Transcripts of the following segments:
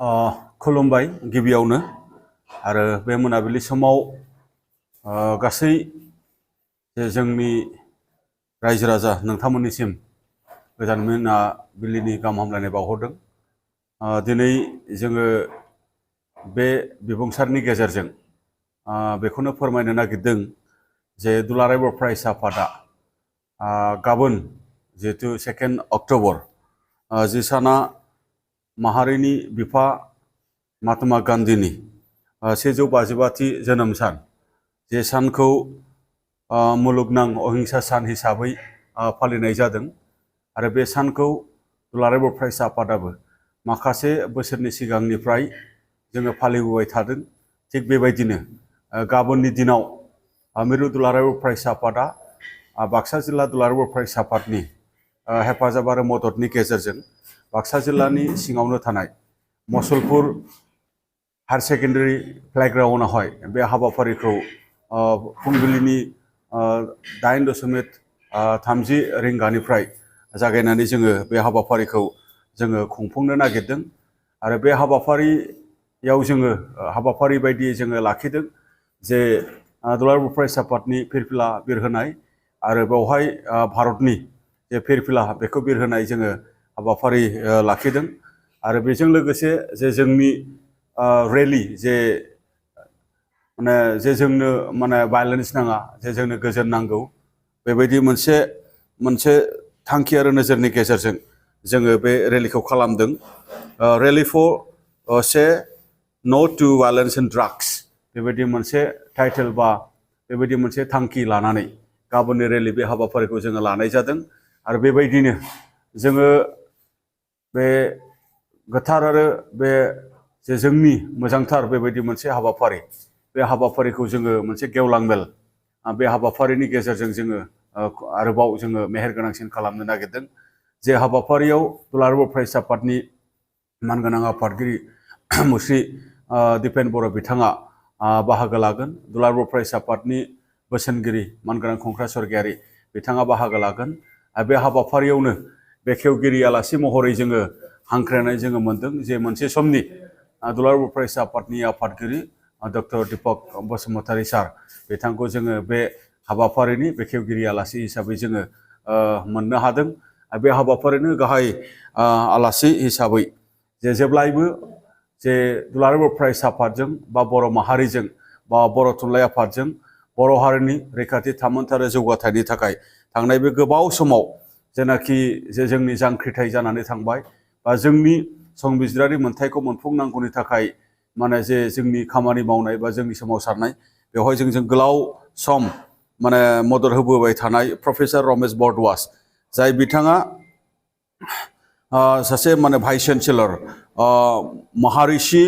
खुलुमबाय गिबियावनो आरो बे मोनाबिलि समाव गासै जोंनि रायजो राजा नोंथांमोननिसिम गोजान मोनाबिलिनि गाहाम हामलायनाय बावहरदों। दिनै जोङो बे बिबुंसारनि गेजेरजों बेखौनो फोरमायनो नागिरदों जे दुलाराय बर' फरायसा आफादा गाबोन जिहेतु 2 अक्ट'बर जि साना माहारिनि बिफा महात्मा गान्धीनि 155थि जोनोम सान, जे सानखौ मुलुगनां अहिंसा सान हिसाबै फालिनाय जादों आरो बे सानखौ दुलाराय बर' फरायसा आफादाबो माखासे बोसोरनि सिगांनिफ्राय जोङो फालिबोबाय थादों। थिग बेबायदिनो गाबोननि दिनाव मिरु दुलाराय बर' फरायसा आफादा बाक्सा जिल्ला दुलाराय बर' फरायसा आफादनि हेफाजाब आरो मददनि गेजेरजों बाक्सा जिल्लानि सिङावनो थानाय मसलपुर हायार सेकेन्डारि प्लेग्राउन्डआवहाय बे हाबाफारिखौ फुंबिलिनि 8:30 रिंगानिफ्राय जागायनानै जोङो बे हाबाफारिखौ जोङो खुंफुंनो नागिरदों आरो बे हाबाफारियाव जोङो हाबाफारि बायदियै जोङो लाखिदों जे दुलाराय बर' फरायसा आफादनि फिरफिला बिरहोनाय आरो बेवहाय भारतनि जे फिरफिला बेखौ बिरहोनाय जोङो हाबाफारि लाखिदों आरो बेजों लोगोसे जे जोंनि रेलि जे जोंनो भायलेन्स नाङा, जे जोंनो गोजोन नांगौ, बेबायदि मोनसे थांखि आरो नोजोरनि गेजेरजों जोङो बे रेलिखौ खालामदों। रेलि फर से नो टु भायलेन्स एन्ड ड्राग्स बेबायदि मोनसे टाइटेल बा बेबायदि मोनसे थांखि लानानै गाबोननि रेलि बे हाबाफारिखौ जोङो लानाय जादों आरो बेबायदिनो जोङो बे गोथार आरो बे जे जोंनि मोजांथार बेबायदि मोनसे हाबाफारि, बे हाबाफारिखौ जोङो मोनसे गेवलां मेल बे हाबाफारिनि गेजेरजों जोङो आरोबाव जोङो मेहेर गोनांसिन खालामनो नागिरदों। जे हाबाफारियाव दुलाराय बर' फरायसा आफादनि मानगोनां आफादगिरि मुस्रि दिपेन बर' बिथाङा बाहागो लागोन। दुलाराय बर' फरायसा आफादनि बोसोनगिरि मानगोनां खंख्रा स्वर्गियारि बिथाङा बाहागो लागोन आरो बे हाबाफारियावनो बेखेवगिरि आलासि महरै जोङो हांख्रायनाय जोङो मोन्दों जे मोनसे समनि दुलाराय बर' फरायसा आफादनि आफादगिरि डक्टर दीपक बसुमतारी सार बिथांखौ जोङो बे हाबाफारिनि बेखेवगिरि आलासि हिसाबै जोङो मोननो हादों। बे हाबाफारिनो गाहाय आलासि हिसाबै जे जेब्लायबो जे दुलाराय बर' फरायसा आफादजों बा बर' माहारिजों बा बर' थुनलाइ आफादजों बर' हारिनि रैखाथि थामोनथार आरो जौगाथायनि थाखाय थांनाय बे गोबाव समाव जेनाखि जे जोंनि जांख्रिथाय जानानै थांबाय बा जोंनि संबिजिरारि मोनथायखौ मोनफुंनांगौनि थाखाय जे जोंनि खामानि मावनाय बा जोंनि सोमावसारनाय बेवहाय जों गोलाव सम मदद होबोबाय थानाय प्रफेसर रमेश बरद्वास, जाय बिथाङा सासे vice chancellor महारिषि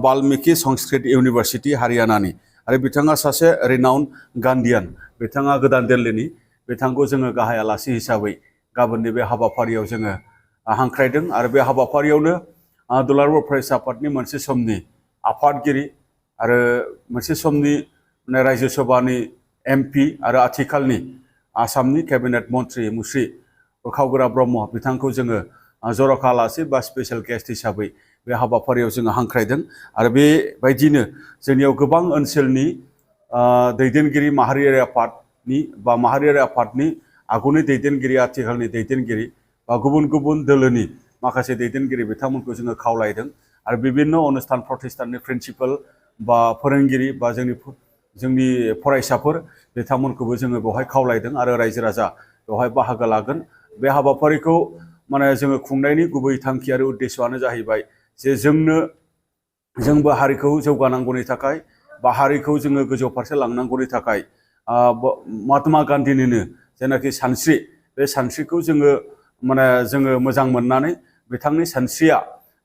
Valmiki Sanskrit university हारियानानि आरो बिथाङा सासे रिनाउन्ड गान्धीयान, बिथाङा गोदान दिल्लीनि, बिथांखौ जोङो गाहाय आलासि हिसाबै गाबोननि बे हाबाफारियाव जोङो हांख्रायदों आरो बे हाबाफारियावनो दुलाराय बर' फरायसा आफादनि मोनसे समनि आफादगिरि आरो मोनसे समनि रायजो सभानि MP आरो आथिखालनि आसामनि केबिनेट मन्त्रि मुस्रि खावगोरा ब्रह्म बिथांखौ जोङो जर'खा आलासि बा स्पेशेल गेस्ट हिसाबै बे हाबाफारियाव जोङो हांख्रायदों आरो बेबायदिनो जोंनियाव गोबां ओनसोलनि दैदेनगिरि माहारियारि आफादनि आगुनि दैदेनगिरि, आथिखालनि दैदेनगिरि बा गुबुन गुबुन दोलोनि माखासे दैदेनगिरि बिथांमोनखौ जोङो खावलायदों आरो बिभिन्न अनुस्थान प्रतिष्ठाननि प्रिन्सिपाल बा फोरोंगिरि बा जोंनि फरायसाफोर बिथांमोनखौबो जोङो बेवहाय खावलायदों आरो रायजो राजा बेवहाय बाहागो लागोन। बे हाबाफारिखौ जोङो खुंनायनि गुबै थांखि आरो उद्देश्यआनो जाहैबाय जे जोंबो हारिखौ जौगानांगौनि थाखाय बा हारिखौ जोङो गोजौ फारसे लांनांगौनि थाखाय महात्मा गान्धीनिनो जेनाखि सानस्रि, बे सानस्रिखौ जोङो मोजां मोननानै बिथांनि सानस्रिया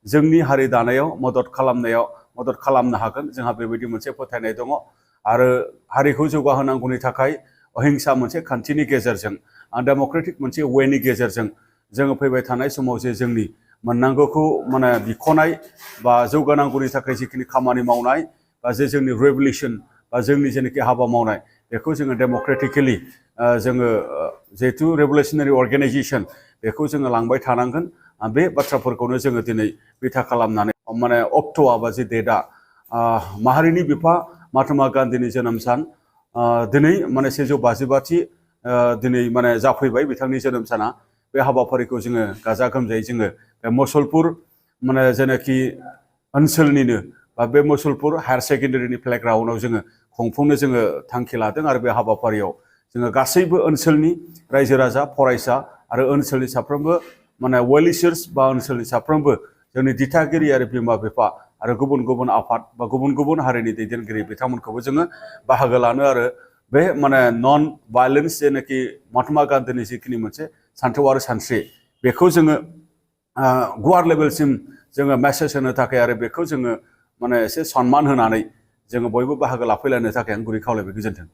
जोंनि हारि दानायाव मदद खालामनो हागोन, जोंहा बेबायदि मोनसे फोथायनाय दङ आरो हारिखौ जौगाहोनांगौनि थाखाय अहिंसा मोनसे खान्थिनि गेजेरजों डेम'क्रेटिक मोनसे वेनि गेजेरजों जोङो फैबाय थानाय समाव जे जोंनि मोननांगौखौ बिख'नाय बा जौगानांगौनि थाखाय जिखिनि खामानि मावनाय बा जोंनि रेभलिउसन बा जोंनि जेनाखि हाबा मावनाय बेखौ जोङो डेम'क्रेटिकेलि जोङो जिहेथु रेभलिउसनारि अर्गेनाइजेसन बेखौ जोङो लांबाय थानांगोन। बे बाथ्राफोरखौनो जोङो दिनै बिथा खालामनानै माने अक्ट'आ बा जि डेटआ माहारिनि बिफा महात्मा गान्धीनि जोनोम सान दिनै माने 155थि दिनै माने जाफैबाय बिथांनि जोनोम साना बे हाबाफारिखौ जोङो गाजा गोमजायै जोङो बे मुसलपुर माने जेनाखि ओनसोलनिनो बा बे मुसलपुर हायार सेकेन्डारिनि प्लेग्राउन्डआव जोङो खुंफुंनो जोङो थांखि लादों आरो बे हाबाफारियाव जोङो गासैबो ओनसोलनि रायजो राजा फरायसा आरो ओनसोलनि साफ्रोमबो माने वेल विशार्स बा ओनसोलनि साफ्रोमबो जोंनि दिथागिरि आरो बिमा बिफा आरो गुबुन गुबुन आफाद बा गुबुन गुबुन हारिनि दैदेनगिरि बिथांमोनखौबो जोङो बाहागो लानो आरो बे माने नन भायलेन्स जेनाखि महात्मा गान्धीनि जिखिनि मोनसे सान्थौ आरो सानस्रि बेखौ जोङो गुवार लेभेलसिम जोङो मेसेज होनो थाखाय आरो बेखौ जोङो माने एसे सनमान होनानै जोङो बयबो बाहागो लाफैलायनो थाखाय आं गुरै खावलायबाय गोजोन्थों।